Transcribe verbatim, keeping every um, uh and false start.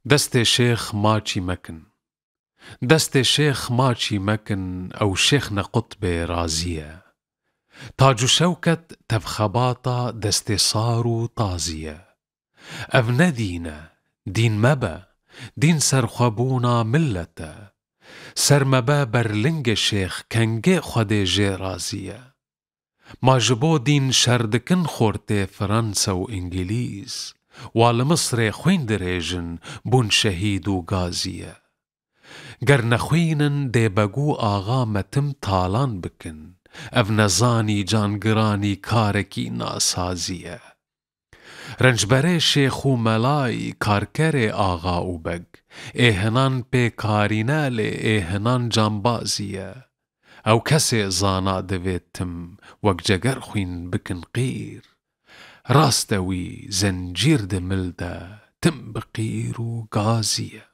Destê şêx maçî mekin. Destê şêx maçî mekin, ew şêx ne qutbê razî ye. Tac û şewket tevxebata destê sar û tazî ye. Ev ne dîn e, dîn mebe, dîn serxwebûna millet e. Ser mebe ber lingê şêx kengê Xwedê jê razî ye. Ma ji bo dîn şer dikin xortê Fransa û Îngilîz, wa li Misrê xwîn dirêjin, bûn şehîd û gazî ye. Ger nexwînin dê begû axa me tim talan bikin, ev nezanî cangiranî karekî nasazî ye. Rencberê şêx û melayî karkerê axa û beg, ê hinan pê karîne lê ê hinan cambazî ye. Ew kesê zana divê tim wek ceger xwîn bikin qîr. Rast e wî zencîr di mil de tim bi qîr û gazî ye.